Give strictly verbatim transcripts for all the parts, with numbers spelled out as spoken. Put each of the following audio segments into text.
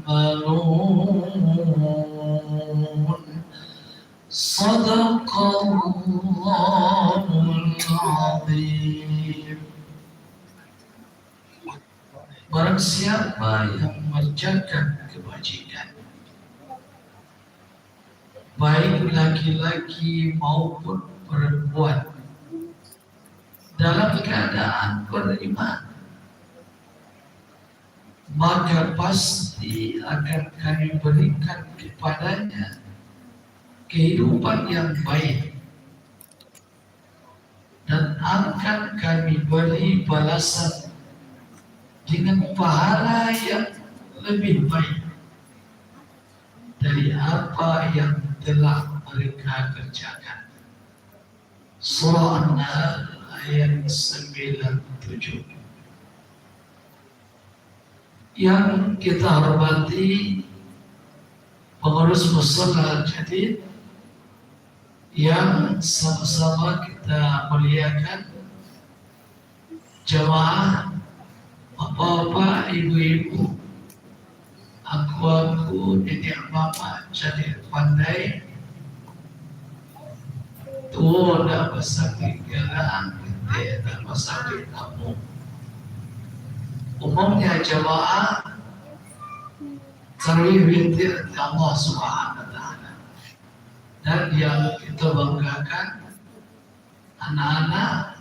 يعملون. صدق الله العظيم. Barang siapa yang mengerjakan kebajikan, baik laki-laki maupun perempuan, dalam keadaan beriman, maka pasti akan Kami berikan kepadanya kehidupan yang baik, dan akan Kami beri balasan dengan pahala yang lebih baik dari apa yang telah mereka kerjakan. Surah An-Nahl ayat sembilan tujuh. Yang kita hormati pengurus Musala Al-Jadid, yang sama-sama kita muliakan, jamaah, bapak-bapak, ibu-ibu, angku-angku, niniak mamak, cadiak pandai, tuo ndak basakik galang, ketek ndak basakik tampuk. Umumnya jamaah tarawih witir di Allah Subhanahu wa Ta'ala. Dan yang kita banggakan, anak-anak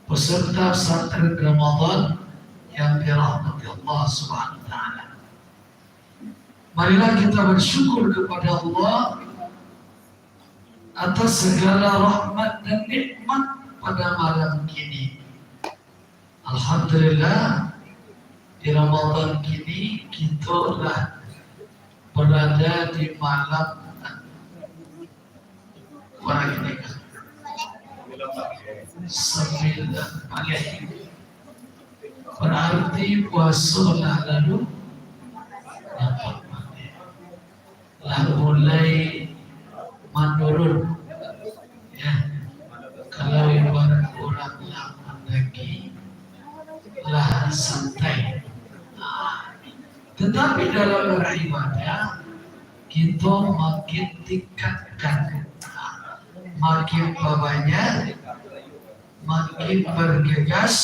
peserta pesantren Ramadan yang dirahmati Allah Subhanahu wa Ta'ala. Marilah kita bersyukur kepada Allah atas segala rahmat dan nikmat pada malam kini. Alhamdulillah, di Ramadan kini kita lah berada di malam, kurang ini kan? Sembilan malam. Berarti puasa lah lalu nampak malam. Lah mulai manurun. Ya. Kalau ibarat urang lah mandaki, lah santai. Tetapi dalam beribadah, kita makin tingkatkan, makin banyak, makin bergegas,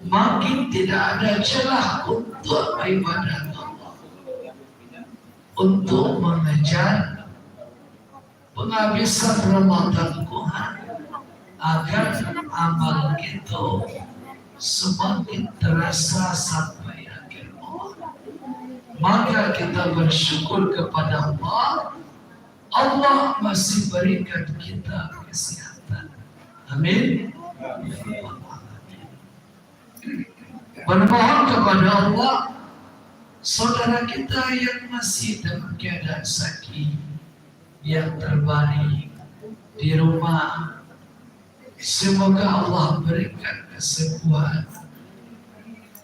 makin tidak ada celah untuk ibadah Allah, untuk mengejar penghabisan Ramadan ko, agar amal kita semakin terasa sampai akhir Ramadan. Maka kita bersyukur kepada Allah, Allah masih berikan kita kesehatan. Amin. Bermohon kepada Allah, saudara kita yang masih dalam keadaan sakit, yang terbaring di rumah, semoga Allah berikan kesembuhan.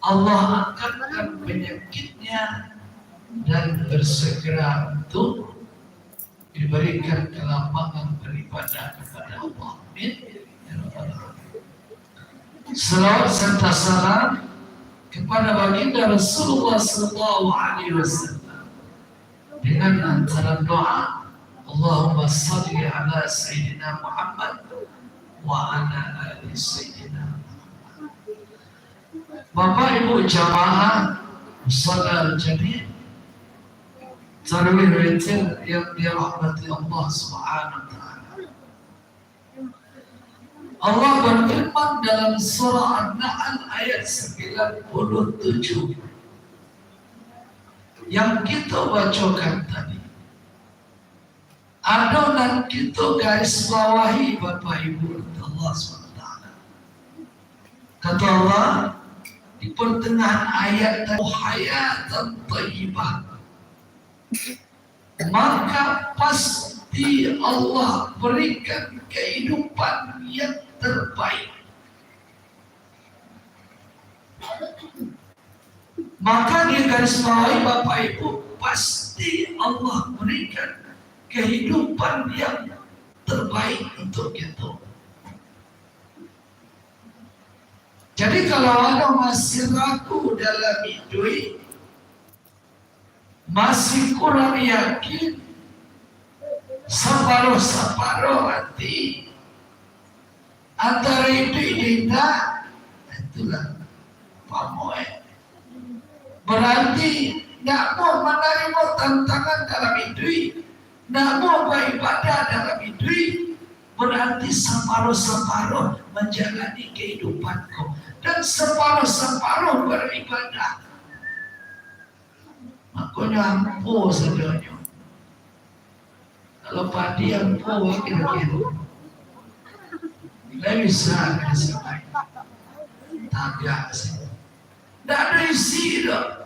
Allah angkatkan penyakitnya dan bersegera untuk diberikan kelapangan beribadah kepada Allah. Amin. Ya Rabbal Alamin. Salawat serta salam kepada Baginda Rasulullah sallallahu alaihi wasallam dengan lantaran doa, Allahumma salli ala Sayyidina Muhammad wa ala ali Sayyidina Muhammad. Bapak Ibu jamaah Musala Al-Jadid, tarawih witir yang dirahmati Allah Subhanahu wa Ta'ala. Allah berfirman dalam surah An-Nahl ayat sembilan puluh tujuh yang kita bacakan tadi. Ado nan kita garis bawahi, Bapak Ibu, Allah subhanahu wa taala. Kata Allah di pertengahan ayat tadi, "Hayatan thayyibah." Maka pasti Allah berikan kehidupan yang terbaik. Maka di garis bawahi, Bapak Ibu, pasti Allah berikan kehidupan yang terbaik untuk kita. Jadi, kalau ado masih ragu dalam iduik, masih kurang yakin, saparuah-saparuah ati antara iduik jo indak, itulah pamoek. Berarti ndak mau manarimo tantangan dalam iduik, ndak mau baibadah dalam iduik, berarti saparuah-saparuah manjalani kahidupan ko, dan saparuah-saparuah baibadah. Makonyo ampo sadonyo. Kalau padi ampo, kiro-kiro lai bisa ka disamai. Tagak sajo. Ndak ado isi doh.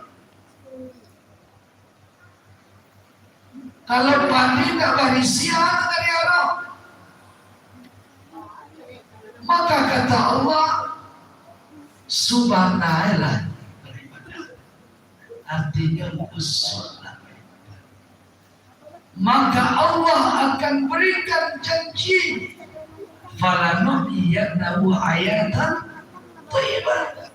Kalau padi ndak barisi, apo ka diarok? Maka kata Allah, "Subanailah baribadah." Artinyo, usutlah. Maka Allah akan berikan janji, "Falanuhyiyannahu hayatan thayyibah."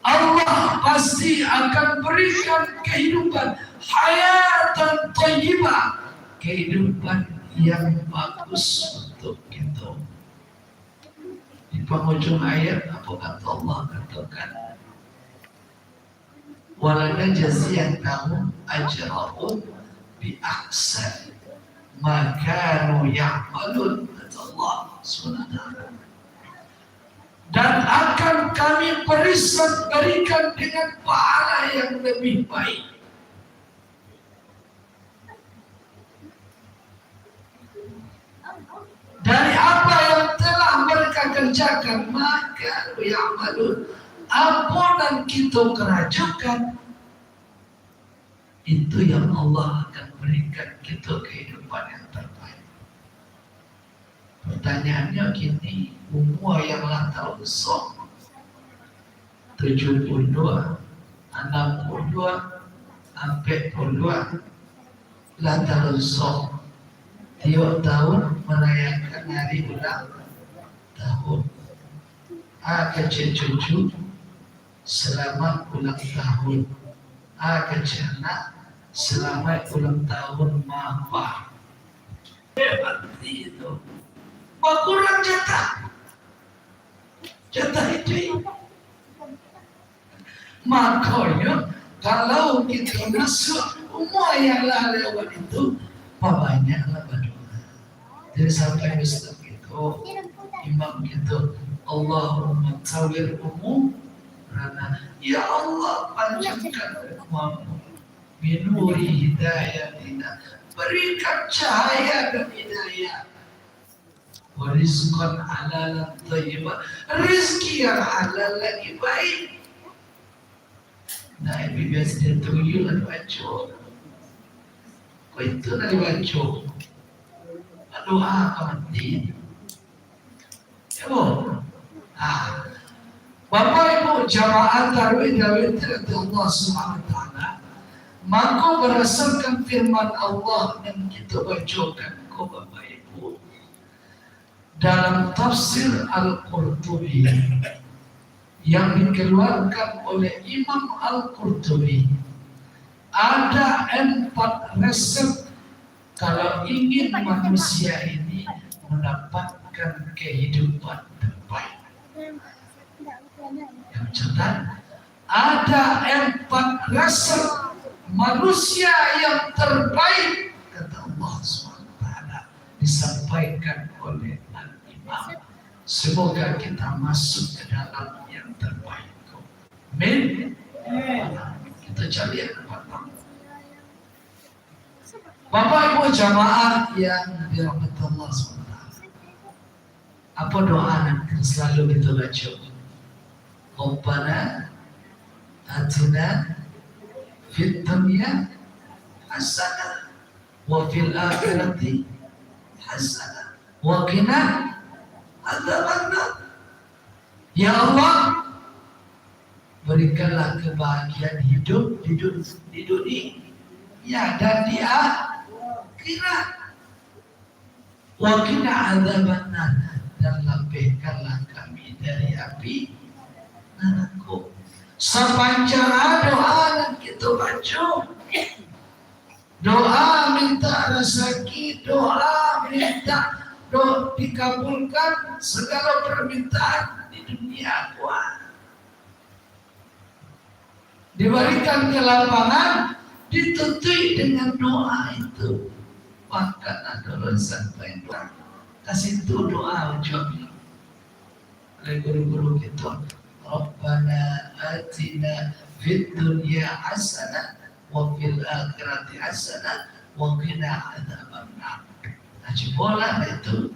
Allah pasti akan berikan kehidupan, hayatan thayyibah, kehidupan yang bagus untuk kita. Di pangujung ayat, apo kato Allah, katokan, "Walanajziyannahum ajrahum bi ahsani ma kanu ya'malun," kata Allah Subhanahu wa Ta'ala. "Dan akan Kami barisan, barikan dengan pahala yang lebih baik." Dari apa yang telah mereka kerjakan, maka ya'malun, apo nan kito karajokan, itu yang Allah akan berikan kito kehidupan yang terbaik. Pertanyaannyo kini, umua yang lah taunso, tujuah puluah dua, anam puluah dua, ampek puluah dua, lah taunso tiok tahun marayakan hari ulang tahun. A kecek cucu, selamat ulang tahun. A kecek anak, selamat ulang tahun, Mama. Hebat itu. Bakurang jatah. Jatah itu. Makonyo, kalau kito masuak umua yang lah lewat itu, pabanyaklah badoa. Jadi, sampai ustaz kito, imam kito, "Allahumma tawwil umurana." Ya Allah, panjangkan umur kami. "Binuri hidayatika." Berikan cahaya dan hidayah. "Wa rizqan halalan thayyiban." Rezeki yang halal lagi baik. Nah, ini biasa dia tuyul lah dibaco. Kok itu lah dibaco? Doa ka mati. Ya, bo? Ah. Bapak Ibu jamaah tarawih dan witir dirahmati Allah Subhanahu wa Ta'ala, mako barasakan firman Allah nan kito bacokan ko, Bapak Ibu, dalam tafsir Al-Qurtubi yang dikeluarkan oleh Imam Al-Qurtubi, ada empat resep kalau ingin manusia ini mendapatkan kehidupan terbaik. Yang catat, ada empat resep manusia yang terbaik, kata Allah Subhanahu wa Ta'ala, disampaikan oleh Al-Imam. Semoga kita masuk ke dalam yang terbaik. Amin. Kita cari yang empat. Bapak Ibu jamaah yang dirahmati Allah Subhanahu wa Ta'ala, apa doa nan selalu kita baca? "Rabbana atina fid dunya hasanah wa fil akhirati hasanah wa qina adzabannar." Ya Allah, berikanlah kebahagiaan hidup di dun-, di dunia dan di akhirat. "Wa qina adzabannar," dan lapehkanlah kami dari api Nah, ko. Sapanjang doa nan kito baco, doa minta rasaki, doa minta do dikabulkan sagalo parmintaan di dunia ko. Dibarikan kelapangan, ditutupi dengan doa itu. Bahkan ado urang sampai doa, ka situ doa ujuang. Oleh guru-guru kito, "Rabbana atina fid dunya hasanah wa fil akhirati hasanah wa qina adzabannar." Nah, cubolah itu.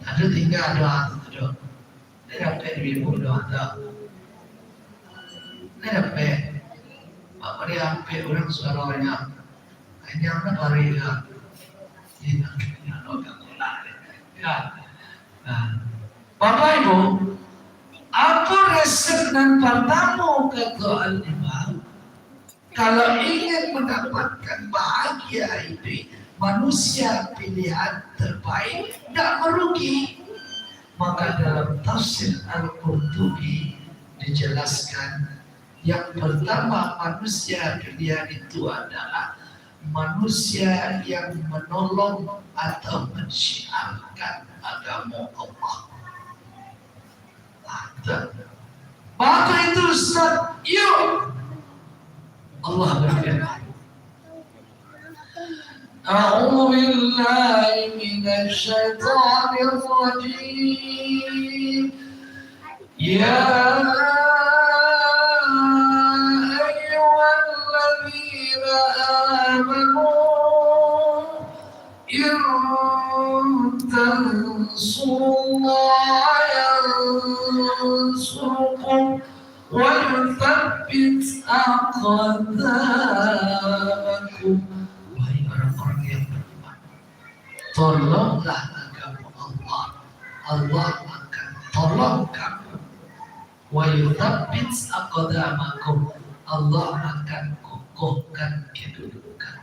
Ado tingga doa tu, tu doh. Dah dapek di ibu doa tu. Dah dapek. Apa dia ampek urang suaronyo? Hanya nak lari ka. Ya. Nah. Bapak Ibu, apo resep nan partamo kato Al-Imam? Kalau ingin mendapatkan bahagia hidup, manusia pilihan terbaik, ndak merugi. Maka dalam tafsir Al-Qurtubi dijelaskan, yang pertama manusia pilihan itu adalah manusia yang menolong atau mensyiarkan agama Allah. Mantap. Maka itu, Ustaz, yuk. Allah berfirman, أعوذ بالله من الشيطان الرجيم. يا أيها الذين آمنوا إن تنصروا الله ينصركم ويثبت أقدامكم. Wahai orang-orang yang beriman, tolonglah agama Allah, Allah akan tolong kamu. Wa yutsabbit aqdamakum, Allah akan kokohkan kedudukan.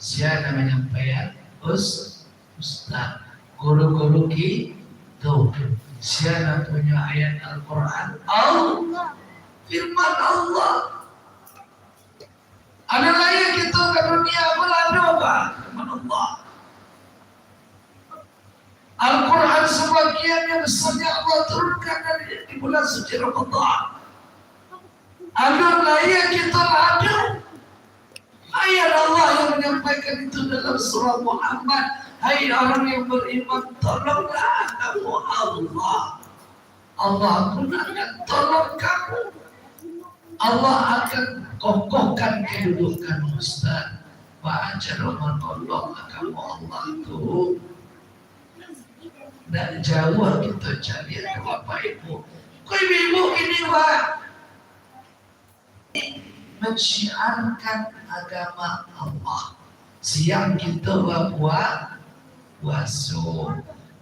Sia nan manyampaian? Us-, Ustaz. Guru-guru kito. Sia nan punyo ayat Al-Quran? Allah. Firman Allah. Ado lai kito ka dunia, apo lah ado, Pak? Firman Allah. Al-Quran sabagian yang besarnya Allah turunkan dari, di bulan suci Ramadan. Ado lai kito lah ado. Ayat Allah yang menyampaikan itu dalam surah Muhammad, "Hai orang yang beriman, tolonglah kamu Allah. Allah pun akan tolong kamu. Allah akan kokohkan kedudukan." Ustaz, baa caro manolong agama Allah tu? Ndak jauah kito cari, Bapak Ibu. Ko ibu-ibu kini, Pak, mansyiarkan agama Allah. Siang kito bapua-, puaso,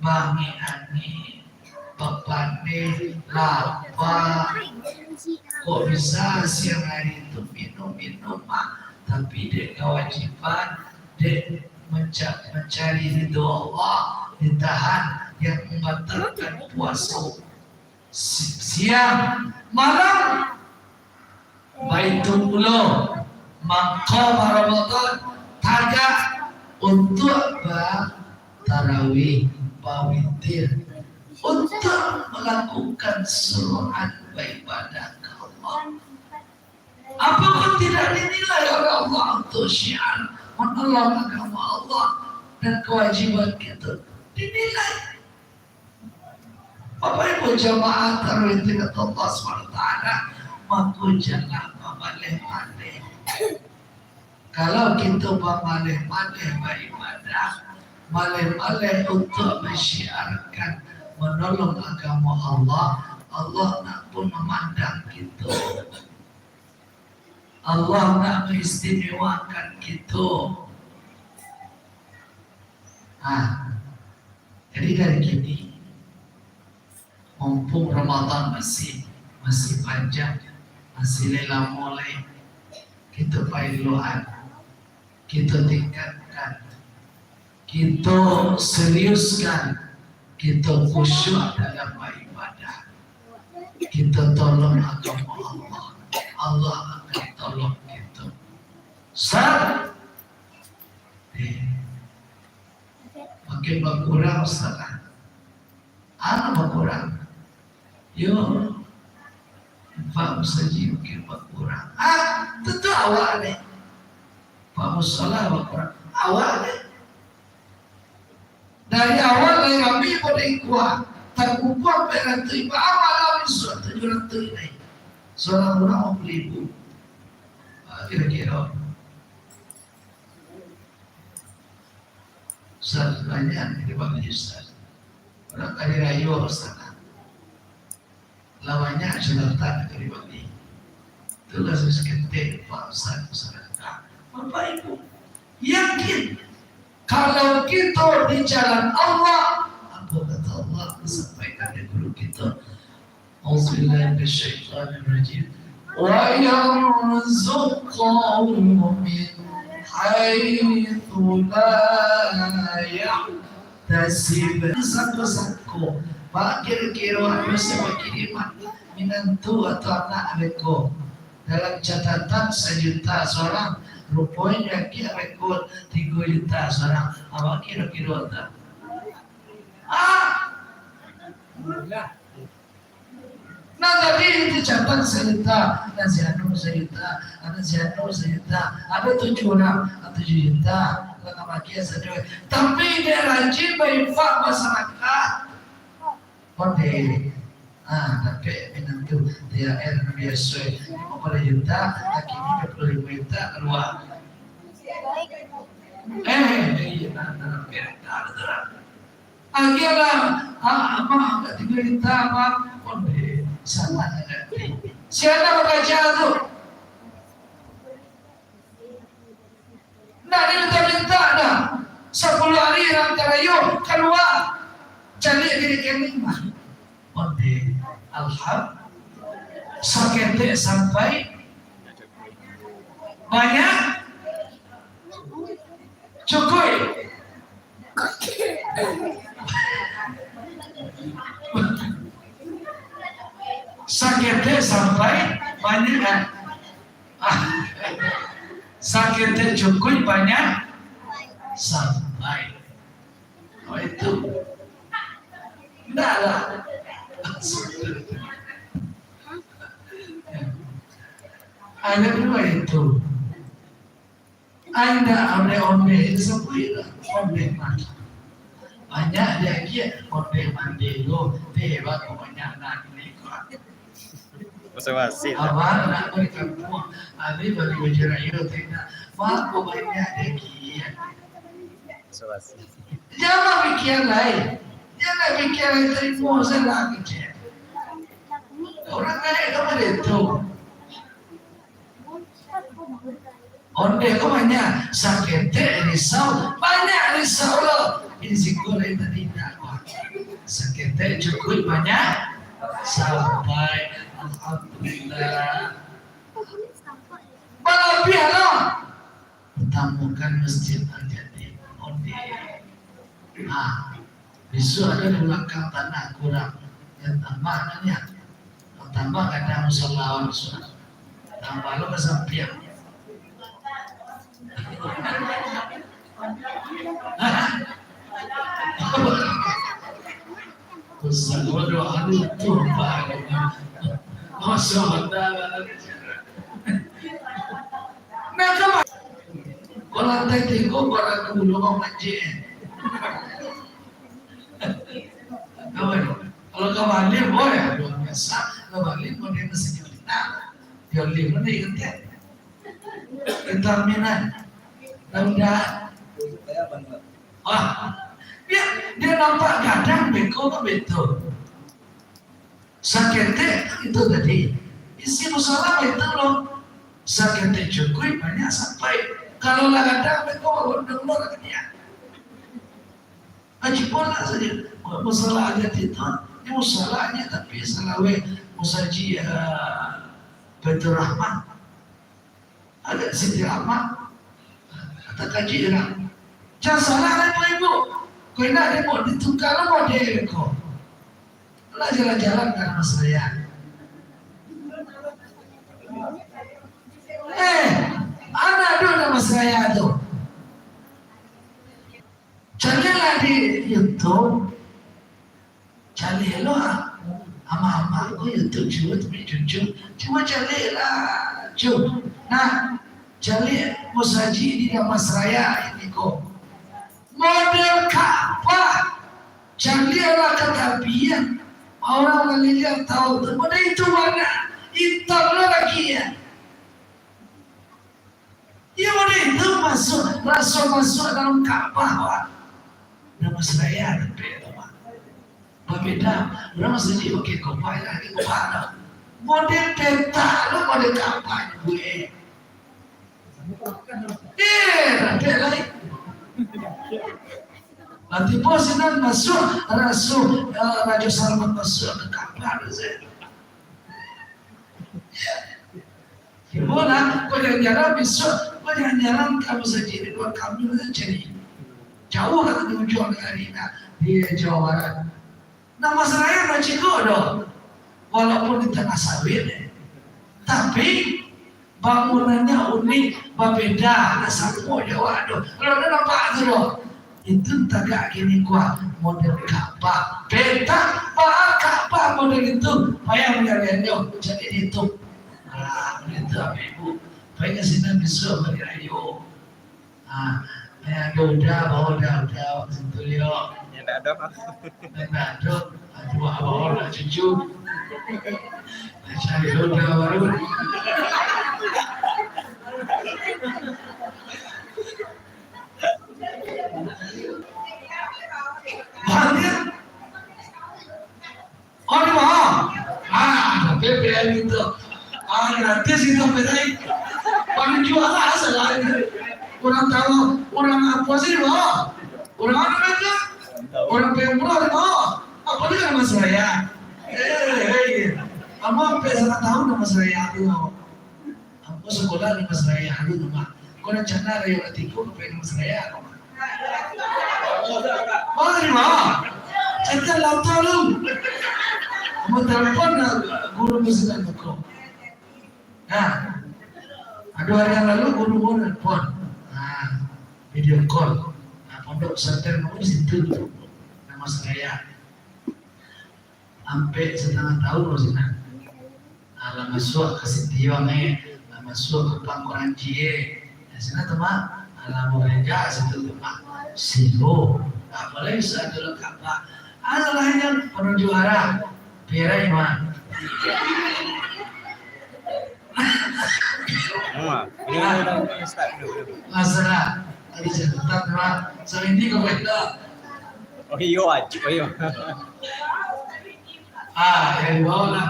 maangek-angek, bapaneh, lapa. Kok bisa siang hari tu minum-minum, ah? Tapi dek kawajiban, dek manca-, mancari ridho Allah, ditahan yang mambatalkan puaso. Si-, siang, malam, baitu pulo mangko Ramadan tagak untuak batarawih, bawitir, untuak malakukan suruhan baibadah ka Allah. Apakah tidak dinilai oleh Allah untuk syiar manolong agama Allah dan kewajiban kita? Dinilai. Bapak Ibu jamaah tarawih tingkat Allah subhanahu wa taala, mako janlah mamaleh-maleh. Kalau kita mamaleh-maleh baibadah, maleh-maleh untuk mansyiarkan, manolong agama Allah, Allah ndak pun mamandang kita. Allah ndak maistimewakan kita. Ah, jadi dari kini, mumpung Ramadan masih, masih panjang, masih lai lamo lai, kita pailloan, kita tingkatkan, kita seriuskan, kita khusyuk dalam baibadah. Kita tolong agama Allah, Allah akan tolong kita. Sa-, eh, makin bakurang, Ustaz, ah. Anak bakurang. Yo, Pak Musaji makin bakurang. Ah, tentu awak ni. Pak Musala bakurang. Awak ni. Dari awal dari rami pada ikua. Takumpul empat ratus, ibarat malam isuak tujuh ratus naik. Surang urang lima puluh ribu. Ah, kira-kira. Ustaz, banyak di Bali, Ustaz. Urang hari rayo, Ustaz. Lah banyak catatan di Bali. Itulah saketek Pak Ustaz masyarakat. Bapak Ibu, yakin, kalau kita di jalan Allah, apa kata Allah disampaikan di guru kita? A'udzubillahi minasyaitonirrajim. Wa yarzuqhu min haitsu la yahtasib. Sangko-sangko, Pak, kiro-kiro ado se bakiriman minantu atau anak beko. Dalam catatan sajuta surang, ruponyo agiah beko tigo juta surang. Awak kiro-kiro tu. Ah! Nah, tadi itu catat sajuta, anak si anu sajuta, anak si anu sajuta, ado tujuah urang, ah, tujuah juta, lah ka makan sajo. Tapi dek rajin bainfak masyarakat, onde, ah, dapek minantu T H R biaso, limo baleh juta, kini dua puluah limo juta kalua. Eh, iyo, nah, nah, nah, nah, nah. Agiahlah, ah, Abah, agak tigo juta, Abah. Onde, salah agak. Si anak bakaja tu. Ndak diminta-minta dah. Sapuluah hari urang tarayo, kalua. Caliak di rekening mah. Onde, alham-, saketek sampai banyak, cukuik. Saketek sampai banyak, kan? Ah, saketek cukuik, banyak sampai. Oh, itu. Ndak lah. Ada dua itu. Ai, ndak, onde-onde, sabuik lah. Onde mandi. Banyak diagiah, onde mandi lo. Teh, baru banyak nak ni, kok. Basa basi. Abang nak bali kampuang, abih bali baju rayo, teh, nak. Baru banyak diagiah. Basa basi. Jangan pikiran lain. Jangan pikiran lain, tarimo sajo kecek. Urang naik ka mano tu? Onde ko banyak, saketek risau, banyak risau lo. Ini siko lain tadi indak kuat. Saketek cukuik, banyak sampai. Alhamdulillah. Balabiah lo. Utamakan Masjid Al-Jadid. Onde. Ha. Bisuak ado di balakang tanah kurang. Nan tambah nan yo. Nan tambah gadang musala awak bisuak. Tambah lo ka sampiang. Musala doa tu, Pak. Masya Allah. Nah, ka ma-, kalau lantai tigo, barang dulu mau manjek. Apa ni? Kalau ka Bali, boleh. Luar biasa. Ka Bali, model sejuta. Dia beli mana yang teh? Determinan. Mudah. Ah, dia, dia nampak gadang, beko ka betul. Saketek itu tadi, isi musala itu lo. Saketek cukuik, banyak sampai. Kalau lah gadang, beko bawa dulu lah dia. Haji Pola saja. Musala aja itu, ini musalanya tapi salaweh Musaji, eh, Baitur Rahman. Ada Siti Rahman. Kata kaji lah. Jangan salah lah ibu-ibu. Kau indak dia mau ditukar lah model kau. Lah jalan-jalan ka rumah saya. Tu, caliak lo, ah. Amak-amak ko YouTube cubo, tapi cucu. Cubo caliak lah, cu. Nah, caliak musajik di Dharmasraya ini ko. Model Ka'bah. Caliak lah ka tapian. Urang maliliang tahu tu. Model itu bana. Itam lo lagi ya. Iyo, model itu masuak, raso masuak dalam Ka'bah, wak. Dharmasraya tapi tu, wak. Babeda, urang masajik pakai kopa, yo, pakai kopa, no. Model petak lo, model Ka'bah, buek. Eh, rapek lai. Lah tibo sinan masuak, raso, eh, Rajo Salman masuak ka Ka'bah, tu, se. Cubolah, kau jalan-jalan bisuak, kau jalan-jalan ka masajik Ridwan Kamil tu cari. Jauah lah di ujuang nagari nah, di Jawa Barat. Dharmasraya ndak ciko doh, walaupun di tangah sawit, tapi bangunannyo unik, babeda, ndak samo jo awak tu. Kalau anda nampak tu doh, itu tagak kini kuat, model Ka'bah. Petak, baa Ka'bah model itu, payah mancaliaknyo, cari di YouTube. Ah, model itu, Bapak Ibu. Payah ka sinan bisuak bali rayo. Ah, eh, ado uda, bawa uda, uda, waktu itu, yo. Yo, ndak ado. Ndak ado. Aduh, bawa uda, cucu. Cari uda baru. Banyak. Oh, di bawah. Ah, tapi P M itu. Ah, gratis itu, P M. Paling jual lah, salah ini. Urang tahu, urang apo sih di bawah? Urang mano itu? Urang P M Pro di bawah. Apo dia Dharmasraya? Eh, eh, eh. Ambo sampai salah tahu Dharmasraya tu. Ambo sakolah Dharmasraya dulu, Mak. Ko rencana rayo katigo ka Dharmasraya, ko, Mak. Mari, Mak. Cakap lapar lu. Ambo telepon lah guru musik tu, ko. Nah, ado hari yang lalu guru pun telepon. Nah, video call. Nah, pondok pesantren pun di situ tu. Dharmasraya. Ampek satangah taun lo sinan. Alah masuak ka Sitiong, eh. Alah masuak ka Pangkoranji, eh. Di sinan tu, Mak. Alah, mau gereja situ tu, Mak. Silo. Apalagi saat dalam Ka'bah. Alah, yang penuju arah. Pirai, Mak. Wah, ini, ini, ini, start dulu. Masalah. Ada catatan, Mak. Sama ini kau baca. Oh, iyo, Aj. Oh, iyo. Ah, yang di bawah lah.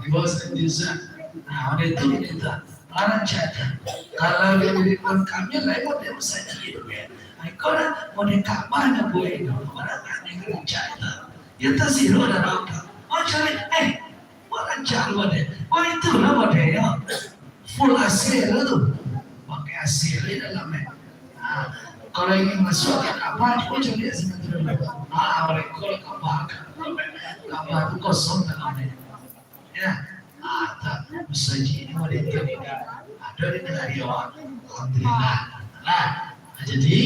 Di bawah sendiri, Ustaz. Nah, oleh itu kita rancak. Kalau dia jadi Ridwan Kamil, lain model masajik, kan. Ai, kau dah model Ka'bah nak buat itu. Orang tak ada yang rancak itu. Dia tak siro dah nampak. Oh, cari, eh, rancak lu ada. Oh, itulah modelnya. Full A C lah tu. Pakai A C di dalam, eh. Ha, kalau ingin masuk ke Ka'bah, cuba cari kat situ dulu. Ha, mereka lah Ka'bah. Ka'bah tu kosong dalamnya. Ya. Ha, tak. Masajik ni ada di, ada di negara awak. Alhamdulillah. Lah. Ha, jadi,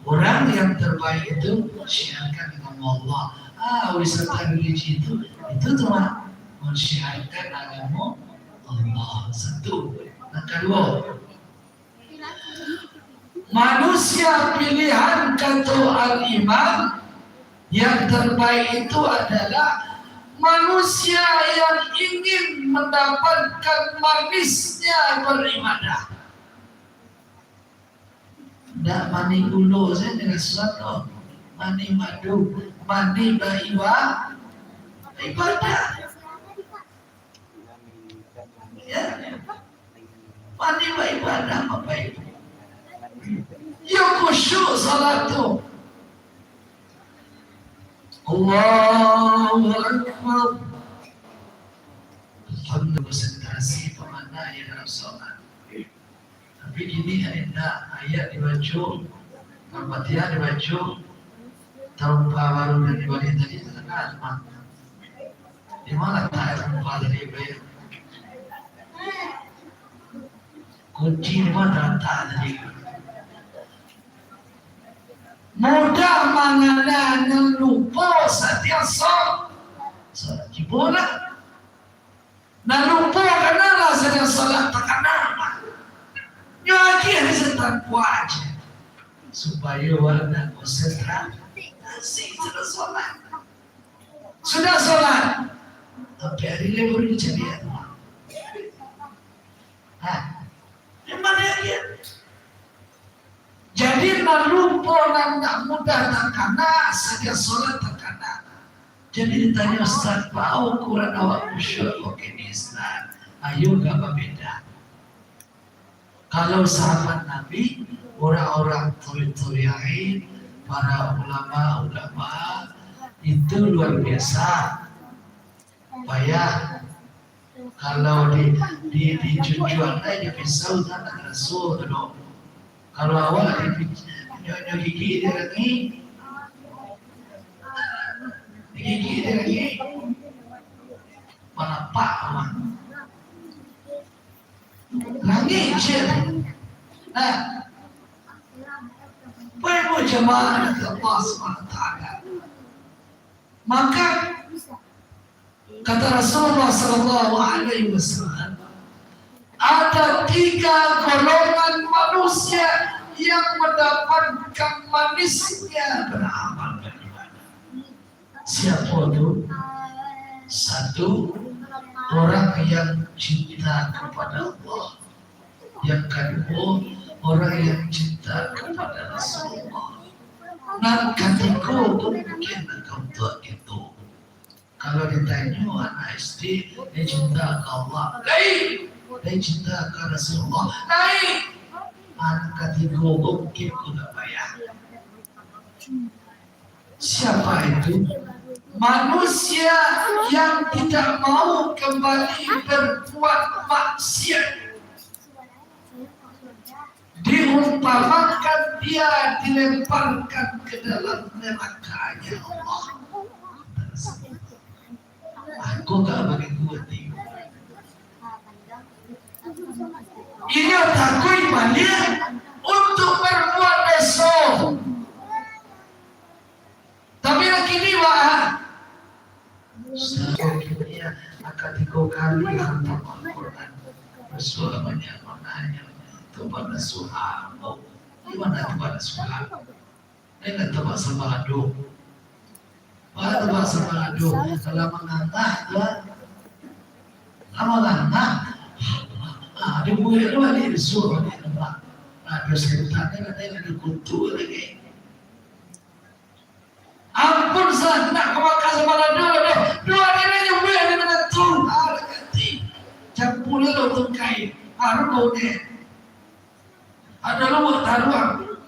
orang yang terbaik itu syiarkan agama Allah. Ah, wisata religi itu, itu tu lah mansyiarkan agama Allah. Satu. Yang kedua, manusia pilihan, kata Al-Imam, yang terbaik itu adalah manusia yang ingin mendapatkan manisnya beribadah. Ndak manih gulo sajo dengan suatu, manih madu, manih baiba-, ibadah. Ya. Manih baibadah, Bapak Ibu. Yo khusyuk salat tu. Allahu Akbar. Alhamdulillah, konsentrasi pamandang yang dalam salat. Tapi kini kan indak, ayat dibaco, Al-Fatihah dibaco, tarumpa baru dari balik tadi, tak kenal, Mak. Di ma latak tarumpa tadi, Mak? Kunci di ma talatak tadi? Mudah mangana nan lupo satiok so-, salat kibolah. Nan lupo kanalah satiok salat takana. Nyo agiah setan kuaje. Supayo awak nak konsentrasi, sudah salat. Sudah salat. Tapi hari ni baru dicari. Ha. Memang dia, dia. Jadi, nan lupo nan nak mudah takana, satiok salat takana. Jadi ditanyo, "Ustaz, baa ukuran awak khusyuk ko kini, Ustaz?" Ayo, agak babeda. Kalau sahabat Nabi, orang-orang tabi-, tabi'in, para ulama-ulama, itu luar biasa. Payah. Kalau di, di, dicucuak lai jo pisau, tak ado raso tu doh. Kalau awak di, nyo, nyo gigik di langik, gigik di langik, malapak awak. Langik je. Nah, Bapak Ibu jamaah Allah Subhanahu wa Taala. Maka, kata Rasulullah sallallahu alaihi wasallam, ada tiga golongan manusia yang mendapatkan manisnya beramal beribadah. Siapa tu? Satu, orang yang cinta kepada Allah. Yang kedua, orang yang cinta kepada Rasulullah. Nan katigo tu mungkin agak untuak kito. Kalau ditanyo anak S D, dia cinta ka Allah. Lain. Dia cinta ka Rasulullah. Lain. Nan katigo tu mungkin agak payah. Siapa itu? Manusia yang tidak mau kembali berbuat maksiat. Diumpamakan dia dilemparkan ke dalam nerakanya Allah. Aku tak bagi kuat ni. Inyo takuik baliak untuk berbuat doso. Tapi lah kini, Pak, ah. Ustaz, kini, ah, angka tigo kali khatam Al-Quran. Rasul banyak mananyo, tobat nasuha. Di mana tobat nasuha? Lain lah tobat sabalado. Mana tobat sabalado? Kalau mangangah tu, ah. Kalau mangangah, ah, dia bulik tu balik, dia suruh balik nampak. Ada setan, ada, ada kutu lagi. Ampun, Ustaz, nak ka Makah sabalado, doh. Duo ari lai nyo buliah di mana tu? Ah, dakek ati. Campua lo tungkai. Ah, ruko ni. Ado lo buek taruang.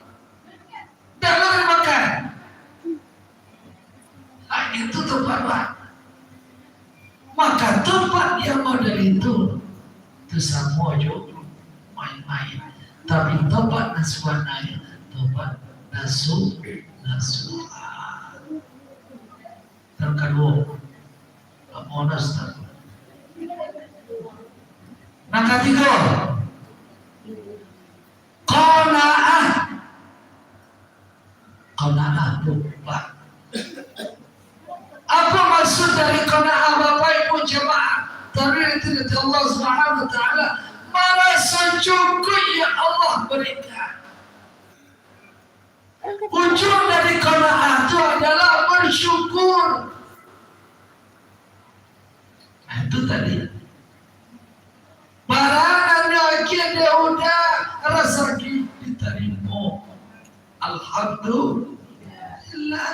Dah lo dimakan. Ah, itu tobat, Pak. Maka tobat yang model itu, tu samo jo main-main. Tapi tobat nasuha, tobat nasu-, nasuha. Yang kaduo, amonas tadi. Nan katigo, qanaah. Qanaah tu, Pak. Apa maksud dari qanaah, Bapak Ibu jamaah? Tapi itu dari Allah Subhanahu wa Taala, maraso cukuik yang Allah berikan. Ujung dari qanaah tu adalah bersyukur. Nah, itu tadi. Barang nan akhir dia udah rasaki ditarimo. Alhamdulillah.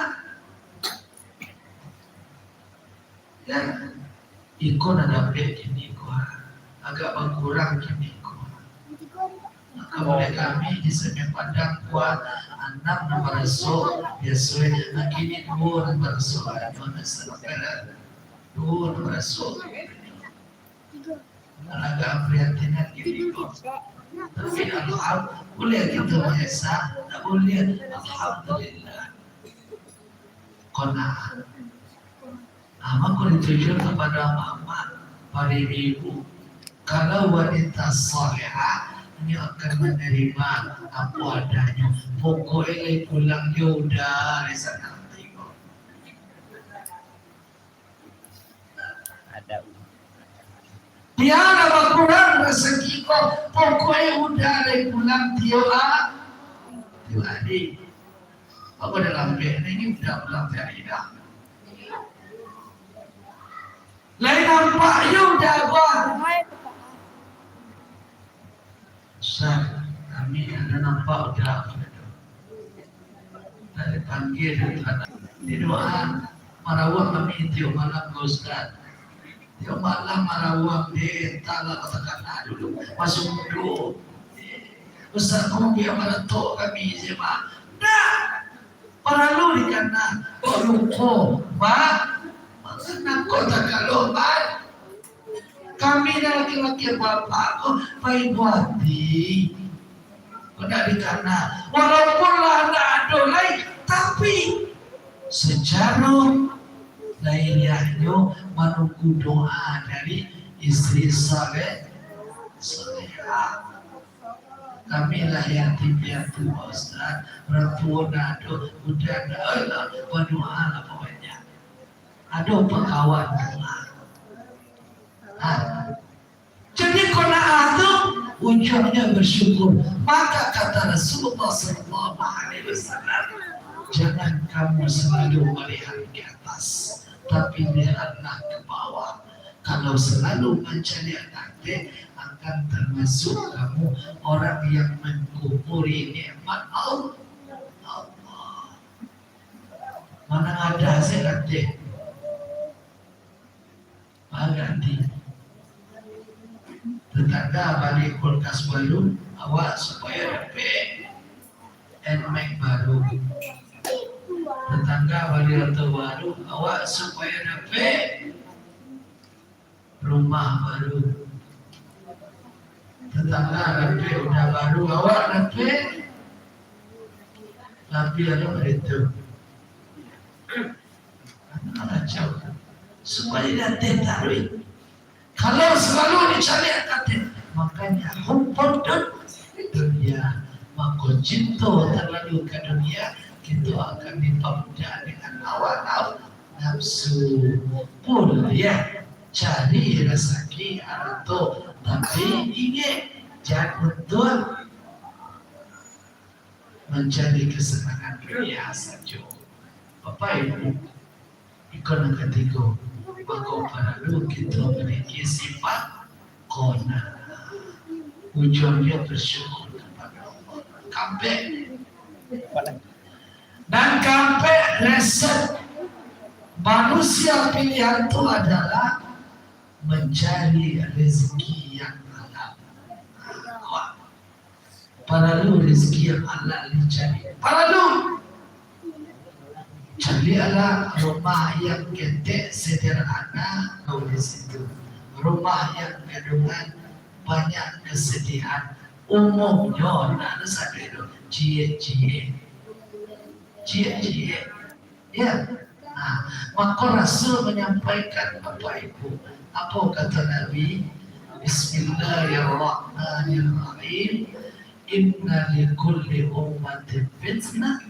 Ya, iko nan dapek kini ko, agak bakurang kini ko. Maka oleh kami di Semen Padang ko, anam nan baraso, biaso, nah, kini duo nan baraso, duo nan baraso. Agak prihatin kini ko. Tapi alhamdulillah, kito biaso, tak buliah, alhamdulillah. Qanaah. Ah, mako dituju kapado amak-amak, pado ibu-ibu. Kalau wanita salehah, Inyo akan manarimo apo adonyo. Pokoknyo lai pulang jo Uda dari sinan. Ado. Bia lah bakurang rasaki ko, pokoknyo Uda lai pulang tiok a-, tiok ari. Apo dalam bek ni, Uda pulang tiok ari dah. Lai nampak yo Uda, Abah? Ustaz, kami ado nampak Uda. Dari panggia dari tanah. Di doa, marawang kami tiok malam, Ustaz. Tiok malam marawang, deh, entahlah katakanlah dulu. Masuk mudo. Ustaz, kau biar maratok kami, je, Pak. Dah. Paralu dikana, kok lupo, Pak? Mangana kok takalo, Pak? Kami nan laki-laki bapak ko, paibo ati. Kok ndak dikana, walaupun lah ndak ado lai, tapi sacaro lahiriahnyo manunggu doa dari istri saleh, salehah. Kami lah yatim piatu, Pak Ustaz. Urang tuo ndak ado, uda ndak ado, badoa lah banyak. Ado pakawan doa. Ha. Jadi, qanaah tu ujuangnyo basyukur. Maka kata Rasulullah sallallahu alaihi wasallam, "Jangan kamu selalu melihat ke atas, tapi lihatlah ke bawah." Kalau selalu mancaliak ateh, akan tamasuk kamu orang yang mangkufuri nikmat Allah. Manang ado se ateh, baganti. Tetangga bali kulkas baru, awak supayo dapek Nmax baru. Tetangga bali oto baru, awak supayo dapek rumah baru. Tetangga dapek uda baru, awak dapek labiah lo itu. Kacau. Supayo di ateh taruih. Kalau selalu dicaliak ateh, makanya hubbud dunya, mako cinto talalu ka dunia, kito akan dipamudah dengan hawa naf-, nafsu. Buliah cari rasaki arato, tapi ingek, jan untuang mancari kasanangan dunia sajo. Bapak Ibu, iko nan katigo, mako paralu kito mamiliki sifat qanaah. Ujuang dia basyukur kapado Allah. Kaampek. Nan kaampek, resep manusia pilihan tu adalah mancari rezeki yang halal. Paralu rezeki yang halal dicari. Paralu. Carilah rumah yang ketek, sederhana, kau di situ. Rumah yang gadungan, banyak kesedihan. Umumnyo, nah, anu sampai tu, ciek-ciek. Ciek-ciek. Ya. Nah, mako Rasul manyampaikan, Bapak Ibu, apo kato Nabi? Bismillahirrahmanirrahim. Inna likulli ummatin fitnah,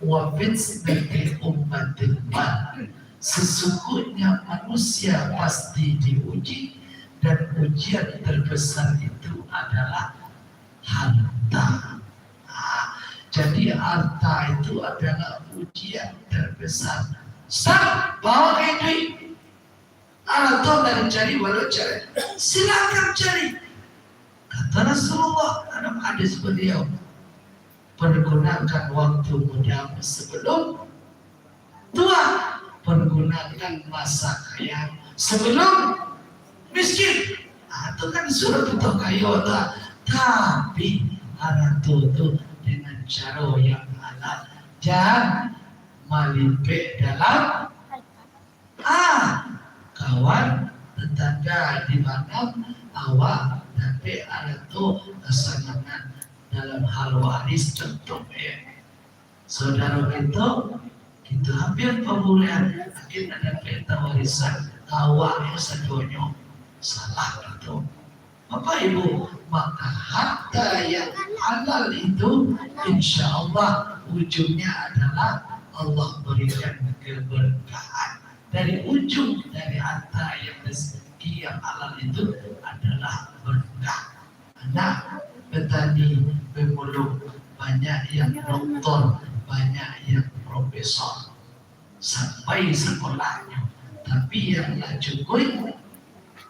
wa fitnati ummatil mal. Sesungguhnya manusia pasti diuji, dan ujian terbesar itu adalah harta. Ah, jadi harta itu adalah ujian terbesar. Ustaz, bawa ka duit. Anak tu dari cari, walau cari. Silakan cari. Kata Rasulullah dalam hadis beliau, pergunakan waktu mudamu sebelum tua, pergunakan masa kaya sebelum miskin. Ah, tu kan disuruh pito kayo tu. Tapi, arato tu dengan caro yang halal. Jan malipek dalam, ah, kawan, tetangga di mana awak dapek arato kasanangan dalam hal waris, contoh, ya. Saudara kito, kito ambiak pabulehan, akhirnyo dapek warisan, awaknyo sadonyo salah kito. Bapak Ibu, maka harta yang halal itu insya Allah ujungnya adalah Allah berikan keberkahan. Dari ujung dari harta yang rezeki yang halal itu adalah berkah. Anak petani, pemulung, banyak yang doktor, banyak yang profesor. Sampai sekolahnyo, tapi yang lah cukuik,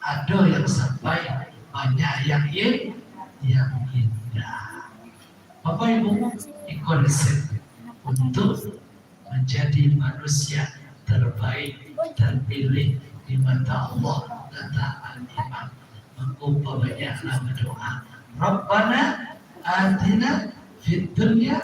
ado yang sampai, banyak yang in-, yang indak. Bapak Ibu, iko resep untuk menjadi manusia terbaik, terpilih di mata Allah, kata Al-Imam. Maka pabanyaklah berdoa. Rabbana atina fid dunya